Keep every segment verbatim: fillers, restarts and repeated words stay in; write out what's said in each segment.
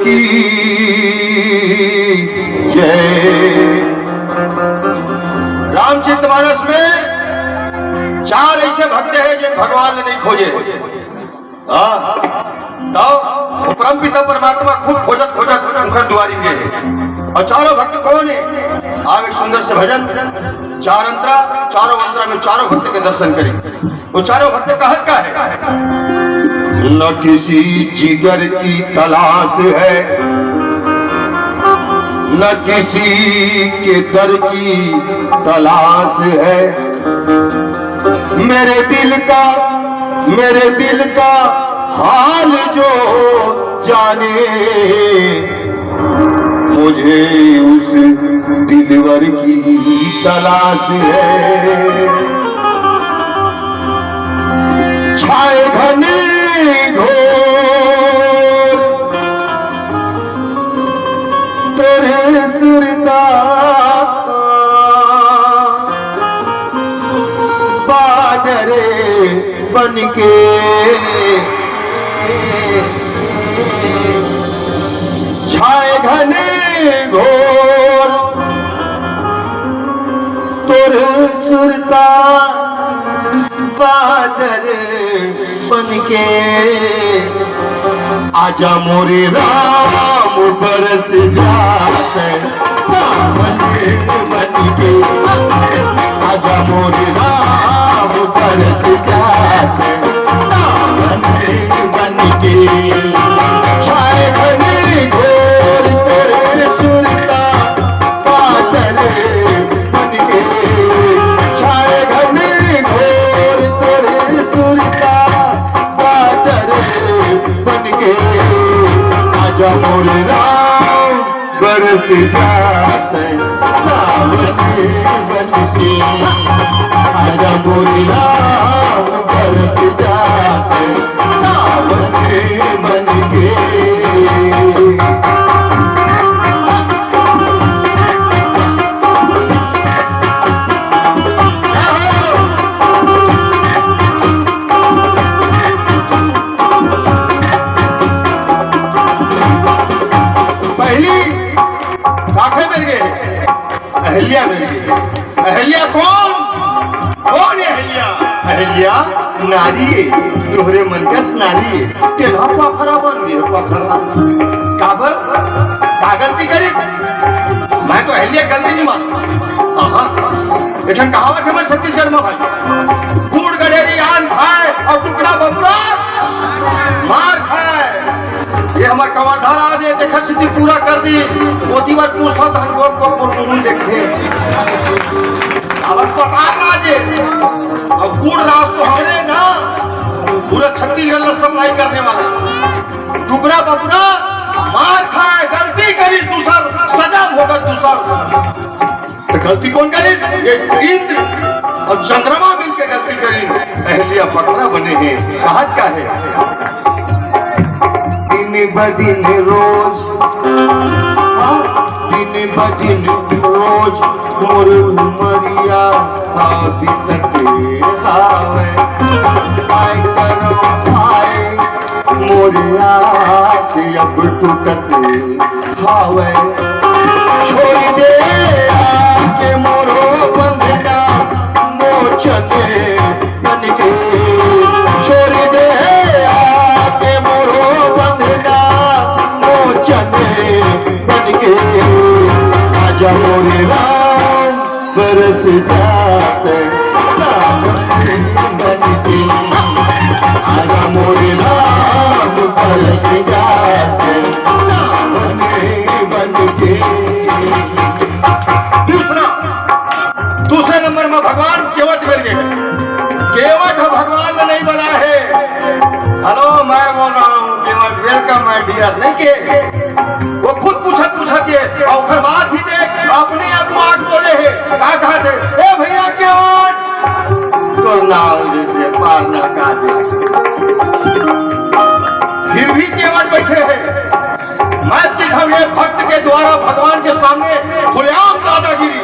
की जय। रामचरितमानस में चार ऐसे भक्त हैं जिन भगवान ने नहीं खोजे। हाँ, तो वो परम पिता परमात्मा खुद खोजत खोजत उनकर दुआरी गए हैं। और चारों भक्त कौन है? आप एक सुंदर से भजन, चार अंतरा, चारों अंतरा में चारों भक्त के दर्शन करें। वो चारों भक्त कहत का है? न किसी जिगर की तलाश है, न किसी के दर की तलाश है। मेरे दिल का, मेरे दिल का हाल जो जाने, मुझे उस दिलवर की तलाश है। छाए घने घोर तोरे सुरता बादरे बन के छाए घने घोर तोर सुरता बादर बन के। आजा मोरे राम बरस जात सावन बन के। आजा मोरे राम बरस जात सावन बन के। छाए घने घोर तोरे सुरता बादल बन के। छाए घने घोर तोरे सुरता बादल बन के। आजा मोरे राम बरस जात सावन बन के। आजा मोरे राम बरस जात सावन बन के। पहली साथे मिल गए, अहिल्या मिल गए। अहिल्या कौन? कौन है अहिल्या? अहिल्या नारी है, तोहरे मन कस नारी है। तेला पखरा बन गए, पखरा। काबर? का गलती करिस? मैं तो अहिल्या गलती नहीं मानता। हाँ, एक ठन कहावत है हमर छत्तीसगढ़ में भाई, गुड़ गड़ेरी आन खाए और टुकड़ा बबुरा मार खाए। ये हमर कवर्धा राज है, देखा सिद्धि पूरा कर दी। मोती बार पूछता तो हम लोग को पुरगुन देखते। अब पता ना जे, अब गुड़ राज तो हमरे ना, पूरा छत्तीसगढ़ में सप्लाई करने वाला। टुकड़ा बबुरा मार खाए, गलती करिस दूसर, सजा भोगत दूसर। तो गलती कौन करिस? ये इंद्र और चंद्रमा मिलके गलती करी। अहिल्या पखरा बने हैं, कहत का है? दिन ब दिन रोज, हाँ, दिन ब दिन रोज मोर उमरिया बीतत हावय। काय करंव भाई, मोर आस अब टूटत हावय। छोड़ दे आके मोरो बंधना मोचन बन के। छोड़ दे आके मोरो बंधना मोचन बन के। आजा मोरे राम बरस जात सावन बन के। आजा मोरे राम बरस जात सावन बन के। दूसरा, दूसरे नंबर में भगवान केवट मिल गए। केवट ह भगवान ने नहीं बना है। हेलो, मैं बोल रहा हूँ केवट, welcome my dear, नहीं के? वो खुद पूछत पूछत के, और ओकर बाद भी देख, अपने आप को आज बोले है, का कहत है, "ए भैया केवट, तोर नाव लेके पार ना का दे।" फिर भी केवट बैठे हैं। मैं देखा ये भक्त के द्वारा भगवान के सामने खुलेआम दादागिरी,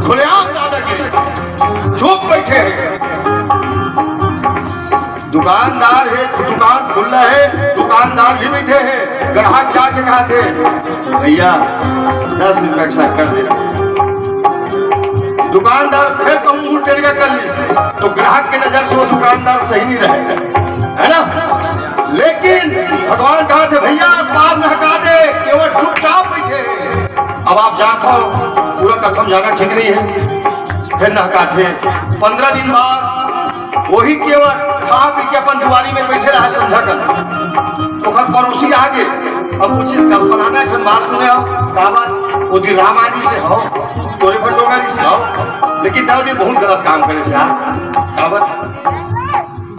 खुलेआम दादागिरी, चुप बैठे हैं। दुकानदार है, दुकान खुला है, दुकानदार भी बैठे हैं। ग्राहक जाके कहा थे, "भैया, दस रुपए का शक्कर दे रहा हूँ।" दुकानदार फिर कहूँ मुंह टेढ़ा कर ली, तो ग्राहक के नजर से वो दुकानदार सही नहीं रहे, है ना? लेकिन भगवान कहा थे, "भैया, पार नहका दे, केवट चुपचाप बैठे।" अब आप जात हो, पूरा कथम जाना ठीक नहीं है। फिर नहका थे, पंद्रह दिन बाद वही केवट खा पी के अपन दुआरी में बैठे रहा संझा कर। ओकर पड़ोसी आगे, अब पूछिस, "कल फलाना एक ठन बात सुने हो, का बात?" "वो दिन राम आदि से हो, तोरे भटोंगरी से हो, लेकिन तब दिन बहुत गलत काम करे से यार, का बात?"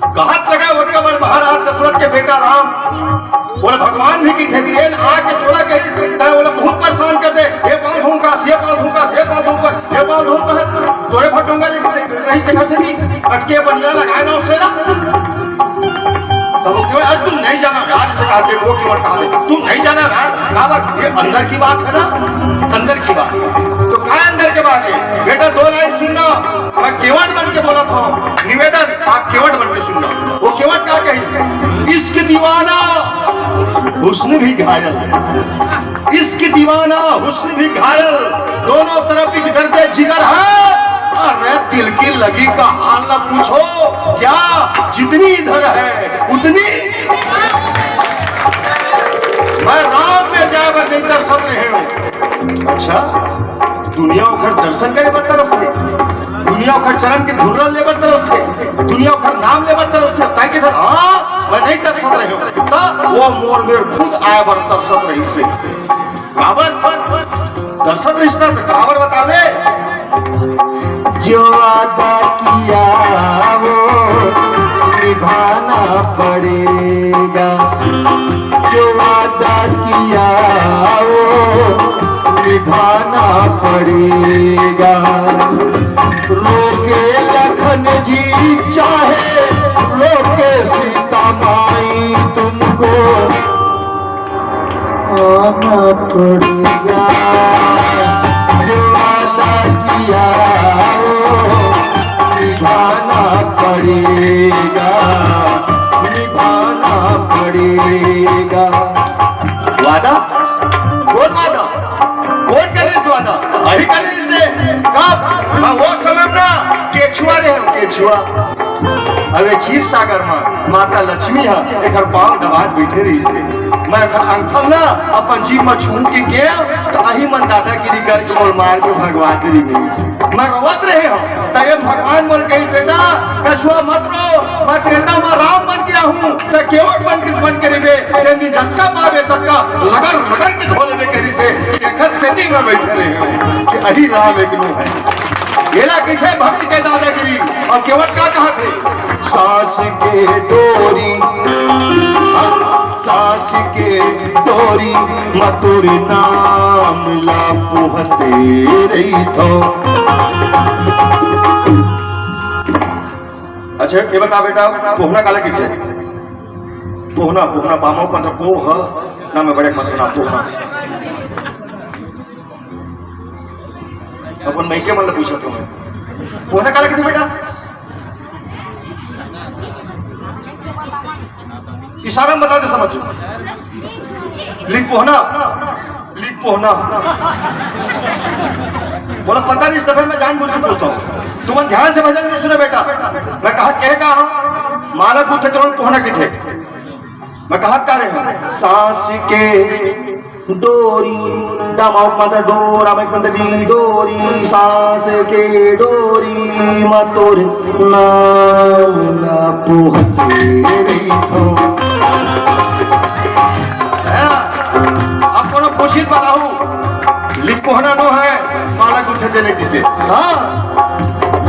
कहत लगा ओकर बड़ महाराज दशरथ के बेटा राम, बोले, "भगवान भी की थे, तेन आके तोला कही, तय बोले, बहुत परेशान कर दे, ये पाल धूमकास, ये पाल धूमकास, ये पाल धूमकास, ये पाल धूमकास, तोरे भटोंगरी रही से घर से नहीं, अटके बनिया लगाए ना उसे ना।" तब वो केवट, "अरे तुम नहीं जाना यार, इसे कहा दे, वो केवट कहा दे, तुम नहीं जाना यार, कहा बात, ये अंदर की बात है ना, अंदर की बात।" तो क्या अंदर की बात है? बेटा, दो लाइन सुनना, मैं केवट बन के बोला था, निवेदन, आप केवट बन के सुनना। वो केवट का कही, "इश्क दीवाना, हुस्न भी घायल, इश्क दीवाना, हुस्न भी घायल, दोनों तरफ एक दर्द जिगर है। अरे दिल की लगी का हाल ना पूछो, क्या जितनी इधर है उतनी।" मैं राम में जाए बर नहीं तरसत रहे हूँ। अच्छा, दुनिया ओखर दर्शन करे बर तरसथे, दुनिया ओखर चरण के धुर्रा ले बर तरसथे, दुनिया ओखर नाम ले बर तरसथे, ताकि सर, हाँ, मैं नहीं तरसत रहे हूँ। त वो मोर मेर खुद आए बर तरसत रहिसे। काबर? तरसत रहिस ना, त काबर बतावे? जो वादा किया वो निभाना पड़ेगा, जो वादा किया वो निभाना पड़ेगा। रोके लखन जी चाहे रोके सीता माई तुमको आना पड़ेगा, जो वादा किया वो निभाना पड़ेगा, निभाना पड़ेगा। वादा? कौन वादा? कौन करे इस वादा? अही करे इसे। कब? मैं वो समय ना केछुआ रहे हूँ, केछुआ। अबे क्षीर सागर में माता लक्ष्मी ह एकर पाँव दबात बैठे रहिसे। मैं एकर अंगठा ना अपन जीभ में छूम के गेंव, त अही मन दादागिरी करके मोर मार के भगवा दे रहिबे। मैं रोवत रहे हूँ, त ये भगवान मोर कही, "बेटा, कछुआ मत रो, मैं त्रेता में राम बन के आहूँ, त केवट बन के, बन के रहिबे, तेन दिन जतका पाबे, ततका लगड़, लगड़ के धो लेबे," कहिसे, एकर सेती में बैठे रहे हूँ कि अही राम एक नो है। एला कहिथे भक्त के दादागिरी। अउ केवट का कहाथे? सांस के डोरी, हाँ, सांस के डोरी म तोर नाम ला पोहते रहिथों। अच्छा, ये बता बेटा, पोहना काला कहिथे? पोहना, पोहना, पामो पंद्रह, पोह, ना मैं बड़े मत ना पोहना। अपन मइके मन ल पूछत हूँ मैं। पोहना काला कहिथे बेटा? इशारा में बता दे, समझ। लिख पोहना, लिख पोहना। बोला, "पता नहीं, इस दफे मैं जानबूझ के पूछता हूँ।" तुम ध्यान से भजन नहीं सुने बेटा। मैं कहा, कह कहा हूँ, माला कूथे तुरंत पोहना कहिथे। मैं कहा, "का रे, सांस के डोरी, डा म उ प म द डो, रा म इ क म द री, डोरी, सांस के डोरी म तोर नाम ला पोहते रहिथों।" हैं? अब कोनो पूछित बताहू, लिख पोहना नो है, माला कूथे देने की दे। हाँ।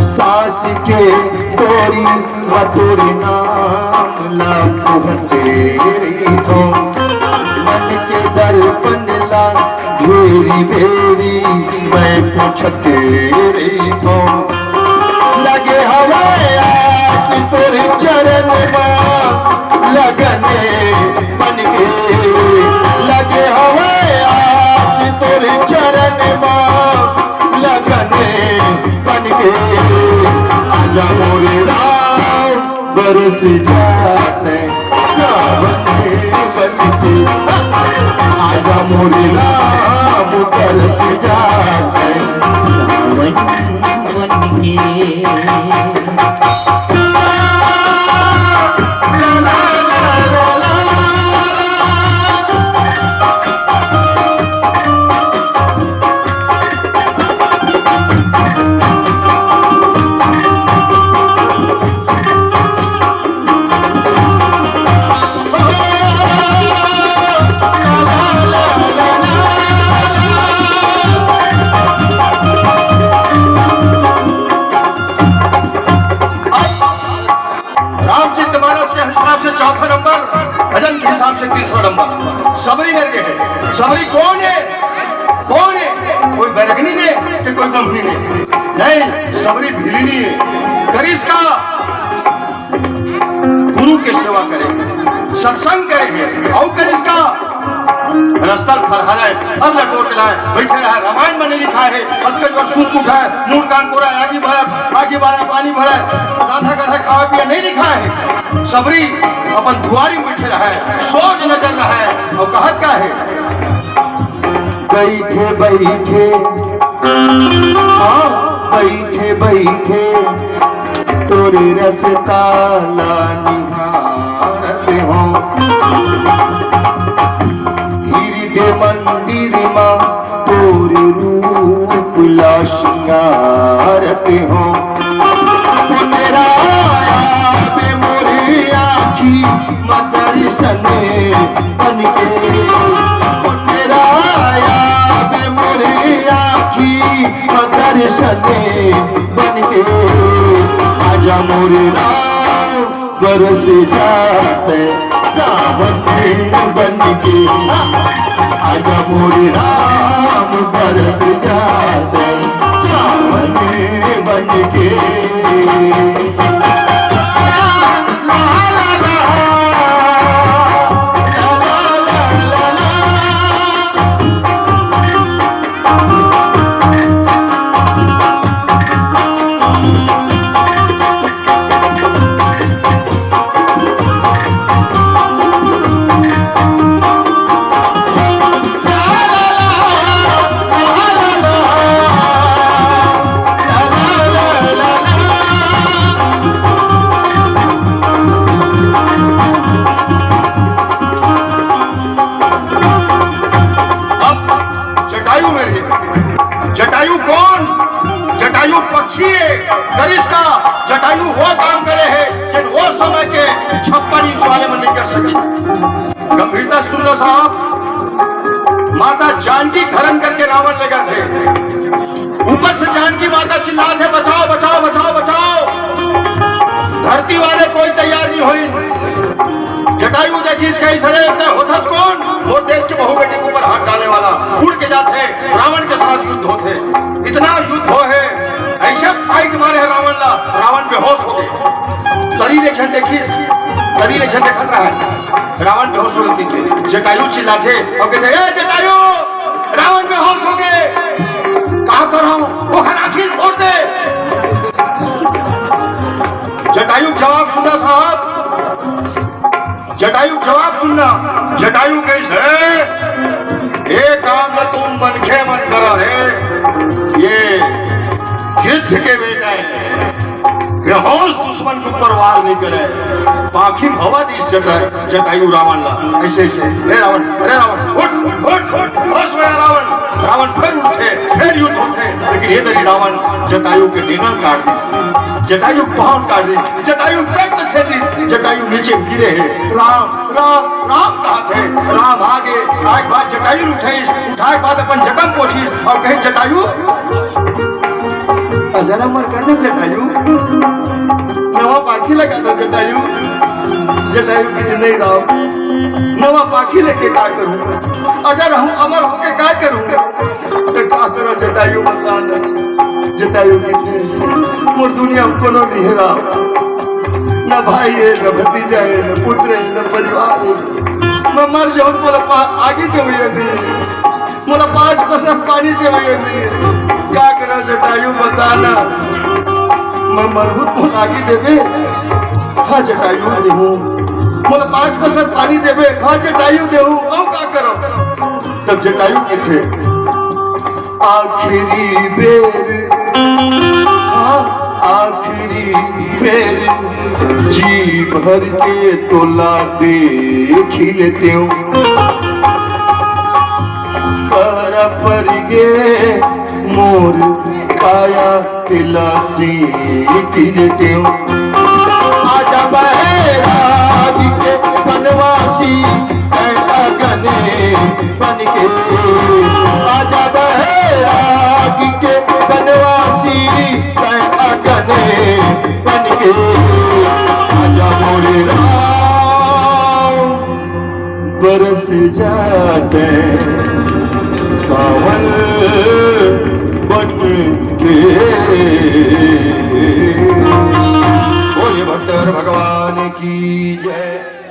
सांस के डोरी म तोर नाम ला पोहते रहिथों। मन के दर्पण ला घेरी बेरी मैं पोछते रहिथों। लगे हवय आस तोर चरण मा लगन मन के, लगे हवय आस तोर चरण मा लगन मन के। आजा मोरे राम, बरस जात सावन। आजा मोरे राम, तरस जात है। रामचरित मानस के हिसाब से चौथा नंबर, भजन के हिसाब से तीसरा नंबर। सबरी मेरे के है। सबरी कौन है? कौन है? कोई बैरगनी ने कि कोई बम्हनी ने? नहीं, सबरी भिलिनी है। करिस का? गुरु के सेवा करे, सत्संग करे है। अउ करिस का? रस्ता फरहाय, हर लटोर के लाय, बैठे रहा, रामायण में नहीं लिखा है, अतकन बर सूत उठा है, मूड़ कान कोरा, आगी भरा, आगी भरा, पानी भरा, रांधा गढ़ा, खावा पिया नहीं लिखा है। सबरी अपन दुआरी में बैठे रहा है, सोच नजर रहा है, अउ कहत का है? बैठे बैठे, हाँ, बैठे बैठे तोरे रस्ता ला निहारत हों। हृदय मंदिर मा तोरे रूप ला सिंगारत हों। पुनराया बे मोरे आँखी म दर्शन बनके, पुनराया बे मोरे आँखी म दर्शन बनके। आजा मोरे राम, बरस जात सावन बनके। आजा मोरे राम, बरस जात सावन बनके। अब जटायु मेरे, जटायु कौन? जटायु पक्षी है, करिस का? जटायु वो काम करे है, जेन वो समय के छप्पन इंच वाले मन नहीं कर सके। गंभीरता सुन लो साहब, माता जानकी हरण करके रावण लेगथे। ऊपर से जानकी माता चिल्लाथे, "बचाओ, बचाओ, बचाओ, बचाओ।" धरती वाले कोई तैयार नहीं होई। जटायु देखिस कहिस, "अरे, तैं होथस कौन? मोर देश के बहू बेटी के ऊपर हाथ डाले वाला।" उड़ के जाथे, रावण के साथ युद्ध होथे। इतना युद्ध हो है, ऐसे fight मारे है रावण ला, रावण बेहोश हो गए। तरी ले झन देखिस, तरी ले झन देखत रहा है। रावण बेहोश हो गए। जटायु चिल्लाथे अउ कहथे, "ए जटायु, रावण बेहोश हो गए, का करहूं? ओखर आँखी फोड़ दे।" जटायु जवाब सुनना साहब, जटायु जवाब सुनना। जटायु कहिस, "ए काम ला तुम मनखे मन करा रे, ये गिद्ध के बेटा है।" बेहोश दुश्मन के ऊपर वार नहीं करे। पाखी में हवा दीस जटा-, जटायु रावण ला, ऐसे, ऐसे, "हे रावण, अरे रावण, उठ, उठ, उठ, होश में आ रावण।" रावण फिर उठे, फिर युद्ध होथे, लेकिन ये दरी रावण जटायु के नेंगल काट दीस, जटायु के पाँव काट दीस, जटायु के पेट छेद दीस, जटायु नीचे गिरे है। राम, राम, राम कहत है। राम आगे, आए के बाद जटायु उठाइस, उठाए के बाद अपन जख्म पोछिस अउ कहे, "जटायु, अजर अमर कर दे जटायु, नवा पाखी लगा दे जटायु।" जटायु कहिथे, "नहीं राम, नवा पाखी लेके का करूं? अजर हूं, अमर होके का करूं?" तो का करो जटायु, बता ना। जटायु कहिथे, "मोर दुनिया में कोनो नहीं है राम, न भाई है, न भतीजा है, न पुत्र है, न परिवार है। मैं मर जाऊं तो मोला पा-, आगी देवइया नहीं है, मोला पांच बसर पानी देवइया नहीं है। का करो जटायु, बता ना, मैं मरहूं तो मोला आगी देबे?" हाँ जटायु, देहूं। मोला पाँच बसर पानी देबे, हाँ जटायु देहू, अउ का करब? तब जटायु कथे, आखिरी बेर, हाँ, आखिरी बेर जी भर के तोला देखी लेतेंव। कर पर गे मोर काया तेला सीख लेतेंव। आजा बहरागी के बनवासी, तैं अगने बन के। आजा बहरागी के बनवासी, तैं अगने बन के। आजा मोरे राम, बरस जाते सावन बन के। बोलिए भट्टर भगवान की जय।